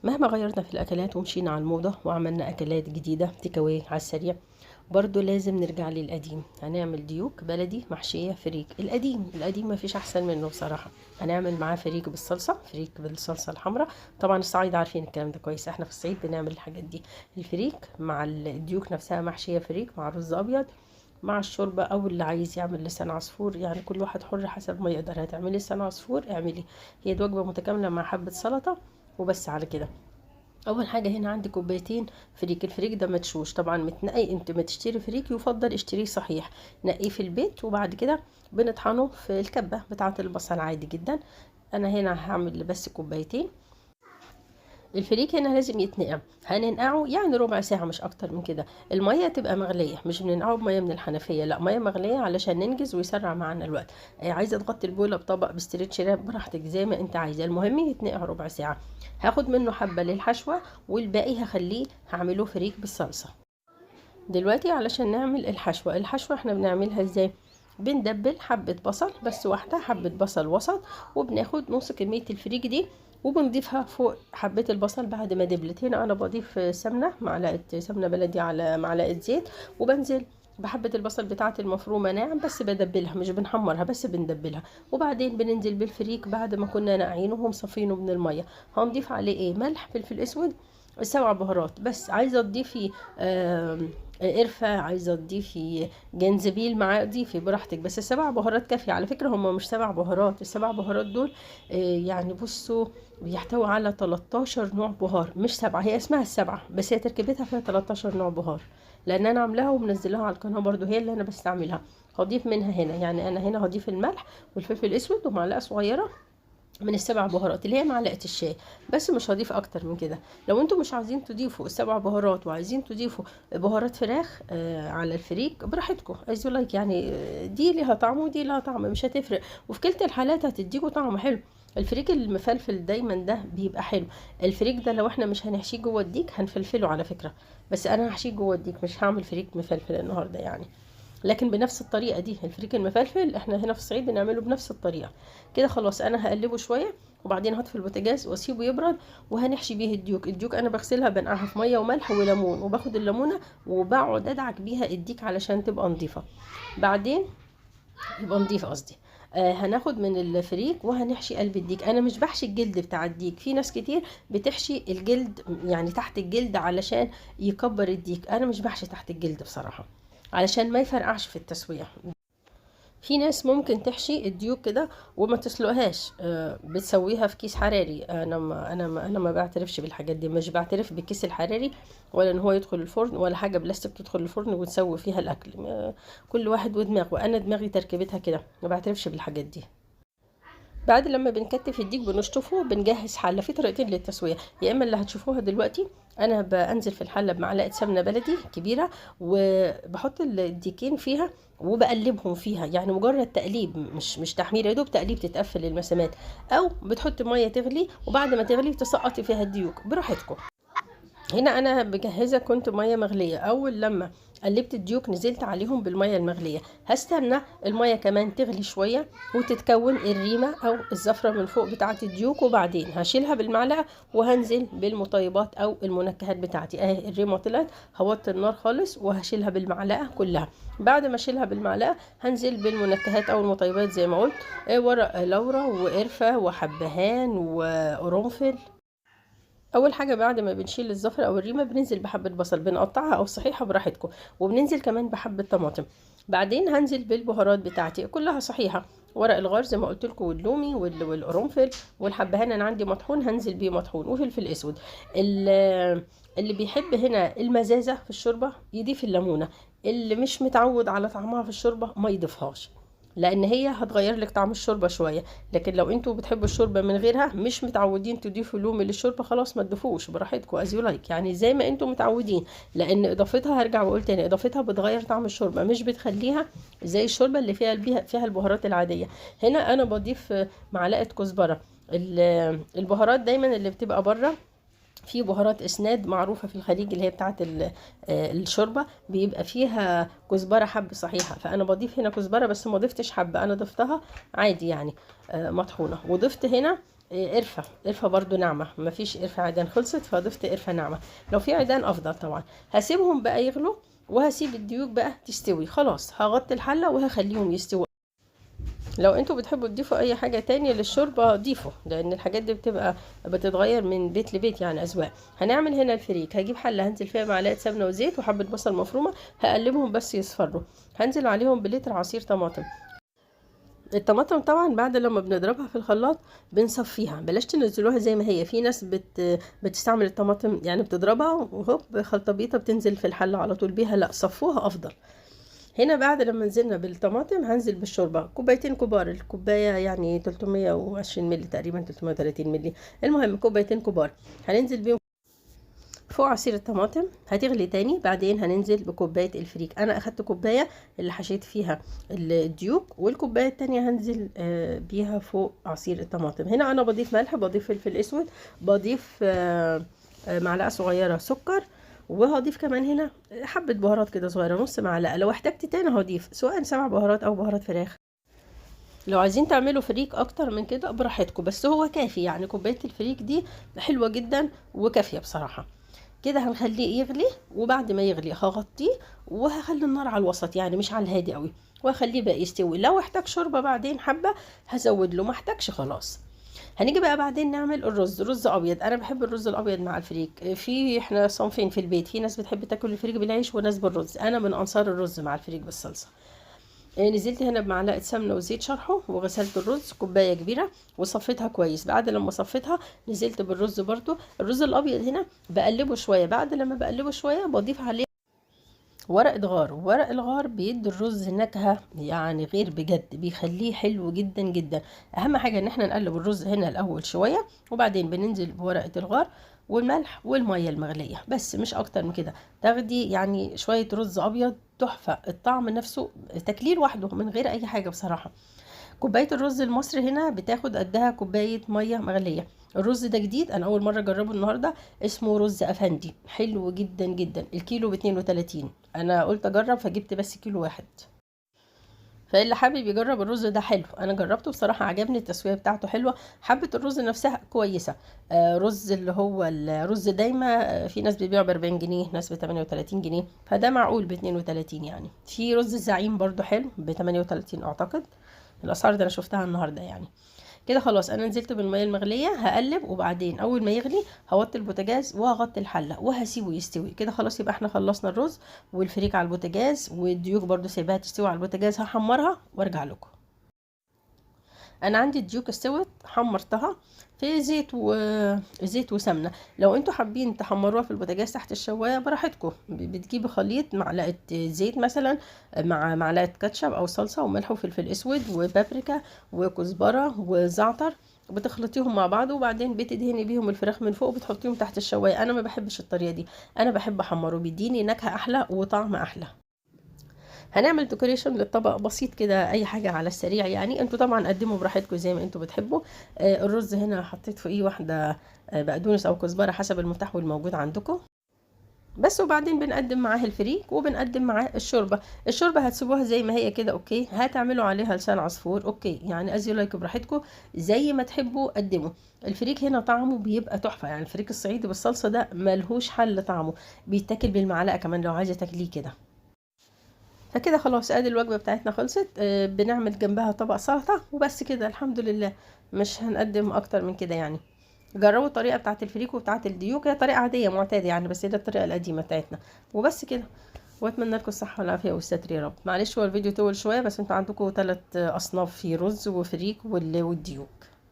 مهما غيرنا في الأكلات ومشينا على الموضة وعملنا أكلات جديدة take away على السريع، برضو لازم نرجع للقديم. هنعمل ديوك بلدي محشية فريك القديم. القديم ما فيش أحسن منه بصراحة. هنعمل معاه فريك بالصلصة، فريك بالصلصة الحمراء. طبعا الصعيد عارفين الكلام ده كويس، احنا في الصعيد بنعمل الحاجات دي. الفريك مع الديوك نفسها محشية فريك مع رز أبيض مع الشوربة، أو اللي عايز يعمل لسان عصفور، يعني كل واحد حر حسب ما يقدر. هتعملي لسان عصفور اعملي. هي دي وجبة متكاملة مع حبة سلطة وبس على كده. اول حاجة هنا عندي كوبايتين فريك. الفريك ده مدشوش طبعا، متنقي. انت ما تشتري فريك يفضل اشتريه صحيح، نقية في البيت، وبعد كده بنطحنه في الكبه بتاعه البصل عادي جدا. انا هنا هعمل بس كوبايتين. الفريك هنا لازم يتنقع، هننقعه يعني ربع ساعة مش اكتر من كده. المية تبقى مغليه، مش بننقعه بميه من الحنفية، لا مية مغليه علشان ننجز ويسرع معانا الوقت. عايزه تغطي البوله بطبق ب stretch wrap براحتك زي ما انت عايزه، المهم يتنقع ربع ساعة. هاخد منه حبه للحشوه والباقي هخليه هعمله فريك بالصلصه. دلوقتي علشان نعمل الحشوه، الحشوه احنا بنعملها ازاي؟ بندبل حبه بصل بس واحدة، حبه بصل وسط، وبناخد نص كمية الفريك دي وبنضيفها فوق حبة البصل بعد ما دبلت. هنا انا بضيف سمنة، معلقة سمنة بلدي على معلقة زيت، وبنزل بحبة البصل بتاعة المفرومة ناعم، بس بدبلها مش بنحمرها، بس بندبلها. وبعدين بننزل بالفريك بعد ما كنا ناقعينه ومصفينه من المية. هنضيف عليه ايه؟ ملح، فلفل اسود، 7 بهارات بس. عايزة تضيفي قرفة، عايزة تضيفي جنزبيل معاه ضيفي براحتك، بس ال7 بهارات كافية. على فكرة هم مش 7 بهارات، ال7 بهارات دول يعني بصوا بيحتوي على 13 نوع بهار، مش 7. هي اسمها ال7 بس هي تركيبتها فيها 13 نوع بهار، لان انا عاملاها ومنزلاها على القناة برضو، هي اللي انا بستعملها. هضيف منها هنا، يعني انا هنا هضيف الملح والفلفل الاسود ومعلقة صغيرة من ال7 بهارات اللي هي معلقة الشاي بس، مش هضيف اكتر من كده. لو انتم مش عايزين تضيفوا ال7 بهارات وعايزين تضيفوا بهارات فراخ على الفريك براحتكم، as you like، دي ليها طعم ودي لها طعم، مش هتفرق، وفي كلتا الحالات هتديكوا طعم حلو. الفريك المفلفل دايما ده بيبقى حلو. الفريك ده لو احنا مش هنحشيه جوه الديك هنفلفله على فكرة، بس انا هحشيه جوه الديك، مش هعمل فريك مفلفل النهارده يعني، لكن بنفس الطريقة دي. الفريك المفلفل احنا هنا في الصعيد بنعمله بنفس الطريقة كده. خلاص انا هقلبه شوية وبعدين هطفي البوتاجاز واسيبه يبرد، وهنحشي بيه الديوك. الديوك انا بغسلها بنقعها في مية وملح وليمون، وباخد الليمونه وبقعد ادعك بيها الديك علشان تبقى نظيفة، بعدين يبقى نظيف قصدي. هناخد من الفريك وهنحشي قلب الديك. انا مش بحشي الجلد بتاع الديك، في ناس كتير بتحشي الجلد يعني تحت الجلد علشان يكبر الديك، انا مش بحشي تحت الجلد بصراحة علشان ما يفرقعش في التسوية. في ناس ممكن تحشي الديوك كده وما تسلقهاش، بتسويها في كيس حراري. انا ما بعترفش بالحاجات دي، مش بعترف بالكيس الحراري ولا ان هو يدخل الفرن ولا حاجة بلاستيك تدخل الفرن وتسوي فيها الاكل. كل واحد ودماغه، انا دماغي تركيبتها كده، ما بعترفش بالحاجات دي. بعد لما بنكتف الديك بنشطفه، بنجهز حله. في طريقتين للتسويه، يا اما اللي هتشوفوها دلوقتي، انا بنزل في الحلة بمعلقه سمنه بلدي كبيرة وبحط الديكين فيها وبقلبهم فيها، يعني مجرد تقليب مش تحمير، يا دوب تقليب تتقفل المسامات، او بتحط مية تغلي وبعد ما تغلي تسقطي فيها الديوك براحتكم. هنا انا مجهزة كنت مية مغليه، اول لما قلبت الديوك نزلت عليهم بالمية المغليه. هستنى المية كمان تغلي شوية وتتكون الريمه او الزفره من فوق بتاعه الديوك، وبعدين هشيلها بالمعلقه وهنزل بالمطيبات او المنكهات بتاعتي. اهي الريمه طلعت، هوطي النار خالص وهشيلها بالمعلقه كلها. بعد ما اشيلها بالمعلقه هنزل بالمنكهات او المطيبات زي ما قلت، ورق لورا وقرفه وحبهان وقرنفل. اول حاجة بعد ما بنشيل الزفر او الريمه بننزل بحبه بصل، بنقطعها او صحيحه براحتكم، وبننزل كمان بحبه طماطم. بعدين هنزل بالبهارات بتاعتي كلها صحيحه، ورق الغار زي ما قلت لكم، واللومي والقرنفل والحبهان انا عندي مطحون هنزل بيه مطحون، وفلفل اسود. اللي بيحب هنا المزازه في الشوربة يضيف الليمونه، اللي مش متعود على طعمها في الشوربة ما يضيفهاش، لان هي هتغير لك طعم الشوربة شوية. لكن لو انتوا بتحبوا الشوربة من غيرها، مش متعودين تضيفوا لومي للشوربه، خلاص ما تضيفوش براحتكم as you like، يعني زي ما انتوا متعودين. لان اضافتها، هرجع واقول تاني، اضافتها بتغير طعم الشوربة، مش بتخليها زي الشوربة اللي فيها البهارات العادية. هنا انا بضيف معلقه كزبره. البهارات دايما اللي بتبقى بره، في بهارات اسناد معروفة في الخليج اللي هي بتاعه الشوربة، بيبقى فيها كزبره حب صحيحه، فانا بضيف هنا كزبره بس ما ضفتش حبه، انا ضفتها عادي يعني، مطحونه. وضفت هنا قرفه، قرفه برضو ناعمة، مفيش قرفه عيدان خلصت فضفت قرفه ناعمة، لو في عيدان افضل طبعا. هسيبهم بقى يغلوا وهسيب الديوك بقى تستوي. خلاص هغطي الحلة وهخليهم يستووا. لو انتوا بتحبوا تضيفوا اي حاجة تانية للشوربه ضيفوا، لان الحاجات دي بتبقى بتتغير من بيت لبيت يعني اذواق. هنعمل هنا الفريك. هجيب حله هنزل فيها معلقه سمنه وزيت وحبه بصل مفرومه، هقلبهم بس يصفروا. هنزل عليهم بلتر عصير طماطم. الطماطم طبعا بعد لما بنضربها في الخلاط بنصفيها، بلاش تنزلوها زي ما هي. في ناس بتستعمل الطماطم يعني بتضربها وهوب خلطبيطه بتنزل في الحلة على طول بيها، لا صفوها افضل. هنا بعد لما نزلنا بالطماطم هنزل بالشوربه، كوبايتين كبار، الكوباية يعني 320 مللي تقريبا، 330 مللي، المهم كوبايتين كبار هننزل بيهم فوق عصير الطماطم. هتغلي تاني، بعدين هننزل بكوبايه الفريك. انا اخدت كوباية اللي حشيت فيها الديوك، والكوبايه التانية هنزل بيها فوق عصير الطماطم. هنا انا بضيف ملح، بضيف فلفل اسود، بضيف معلقه صغيرة سكر، وهضيف كمان هنا حبه بهارات كده صغيرة، نص معلقه. لو احتجت تاني هضيف، سواء 7 بهارات او بهارات فراخ. لو عايزين تعملوا فريك اكتر من كده براحتكم، بس هو كافي يعني، كوباية الفريك دي حلوة جدا وكافيه بصراحة. كده هنخليه يغلي، وبعد ما يغلي هغطيه وهخلي النار على الوسط، يعني مش على الهادي قوي، وهخليه بقى يستوي. لو احتاج شوربة بعدين حبه هزود له، ما احتاجش خلاص. هنيجي بقى بعدين نعمل الرز، رز ابيض. انا بحب الرز الابيض مع الفريك. في احنا صنفين في البيت، في ناس بتحب تاكل الفريك بالعيش وناس بالرز. انا من انصار الرز مع الفريك بالصلصه. نزلت هنا بمعلقه سمنه وزيت شرحه، وغسلت الرز كوباية كبيرة وصفيتها كويس. بعد لما صفيتها نزلت بالرز برضو. الرز الابيض هنا بقلبه شوية، بعد لما بقلبه شوية بضيف عليه ورقة غار. ورق الغار بيدي الرز نكهة يعني غير بجد، بيخليه حلو جدا جدا. اهم حاجة ان احنا نقلب الرز هنا الاول شوية، وبعدين بننزل بورقه الغار والملح والمية المغليه، بس مش اكتر من كده. تاخدي يعني شوية رز ابيض تحفة، الطعم نفسه تاكليه لوحده من غير اي حاجة بصراحة. كوباية الرز المصري هنا بتاخد قدها كوباية مية مغليه. الرز ده جديد، انا اول مرة اجربه النهارده، اسمه رز افندي، حلو جدا جدا. الكيلو ب32، انا قلت اجرب فجبت بس كيلو واحد. فاللي حابب يجرب الرز ده حلو، انا جربته بصراحة عجبني، التسوية بتاعته حلوة، حبه الرز نفسها كويسة. رز اللي هو الرز دايما، في ناس بيبيعه ب40 جنيه، ناس ب38 جنيه، فده معقول ب32 يعني. في رز الزعيم برضو حلو ب38 اعتقد، الاسعار ده انا شفتها النهارده يعني. كده خلاص انا نزلت بالمية المغليه، هقلب، وبعدين اول ما يغلي هوطي البوتاجاز وهغطي الحلة وهسيبه يستوي. كده خلاص يبقى احنا خلصنا الرز والفريك على البوتاجاز، والديوك برضو سايباها تستوي على البوتاجاز، هحمرها وارجع لكم. انا عندي الديوك استوت، حمرتها في زيت وسمنه. لو انتوا حابين تحمروها في البوتاجاز تحت الشوايه براحتكم، بتجيبي خليط معلقه زيت مثلا مع معلقه كاتشب او صلصه وملح وفلفل اسود وبابريكا وكزبره وزعتر، بتخلطيهم مع بعض، وبعدين بتدهني بيهم الفراخ من فوق وبتحطيهم تحت الشوايه. انا ما بحبش الطريقة دي، انا بحب احمره، بيديني نكهة احلى وطعم احلى. هنعمل decoration للطبق بسيط كده، اي حاجة على السريع يعني. انتوا طبعا قدموا براحتكم زي ما انتوا بتحبوا. الرز هنا حطيت فوقيه واحدة بقدونس او كزبره حسب المتاح والموجود عندكم بس. وبعدين بنقدم معاه الفريك وبنقدم معاه الشوربة. الشوربة هتسيبوها زي ما هي كده okay، هتعملوا عليها لسان عصفور okay، يعني as you like براحتكم زي ما تحبوا قدموا. الفريك هنا طعمه بيبقى تحفة يعني، الفريك الصعيدي بالصلصه ده ملهوش حل، طعمه بيتاكل بالمعلقه كمان لو عايزه تاكليه كده. فكده خلاص ادي الوجبة بتاعتنا خلصت. بنعمل جنبها طبق سلطة وبس كده، الحمد لله مش هنقدم اكتر من كده يعني. جربوا الطريقة بتاعت الفريك وبتاعت الديوك، هي طريقه عادية معتادة يعني، بس هي الطريقة القديمة بتاعتنا وبس كده. واتمنى لكم الصحة والعافية والستر يا رب. معلش هو الفيديو طول شوية، بس انتوا عندكم 3 اصناف، في رز وفريك والديوك.